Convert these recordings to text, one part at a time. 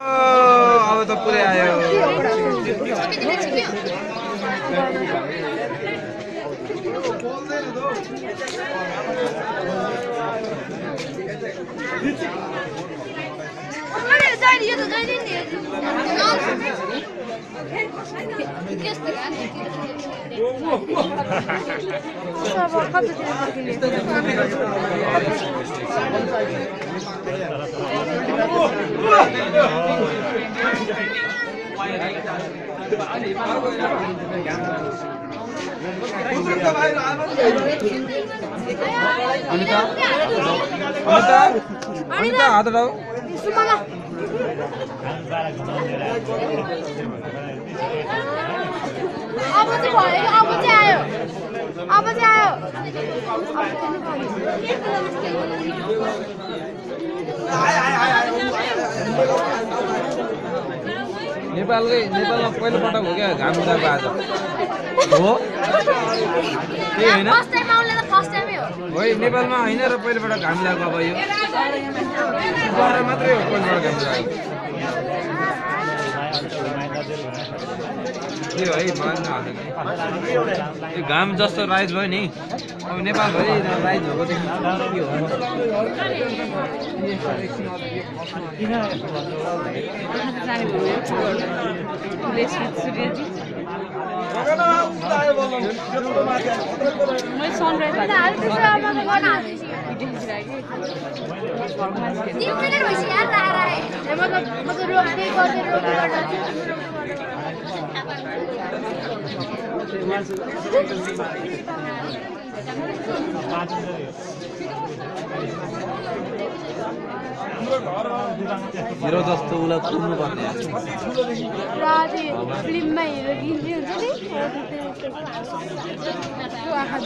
अब त पुरै आयो अनिता हात उठाऊ अब चाहिँ भयो अब चाहिँ आयो नेपालमा पहिलो पटक हो क्या घाम उदाएको आज हो त्यही होइन फर्स्ट टाइम आउले त फर्स्ट टाइमै हो है नेपालमा होइन र पहिलोपटक घाम लागेको अब यो गएर मात्रै हो पहिलोपटक घाम लागेको त्यो है मलाई नहाल्दैन यो घाम जस्तो राइज भयो नि अब नेपालभरि राइज भएको देखि के हो हिरो जस्तो उसलाई कुद्नु पर्ने फिल्ममा हिरो गिन्ने हुन्छ नि आँखा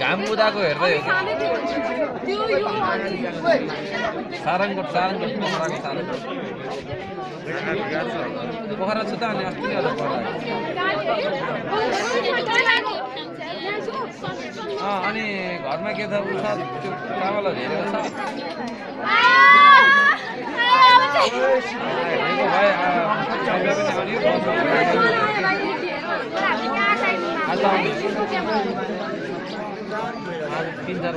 घाम उदाएको हेर्दै हो सारङकोट पोखरा छु त अनि अस्ति अनि घरमा के छ उठा त्यो चामलहरू हेरेको छ तीन चार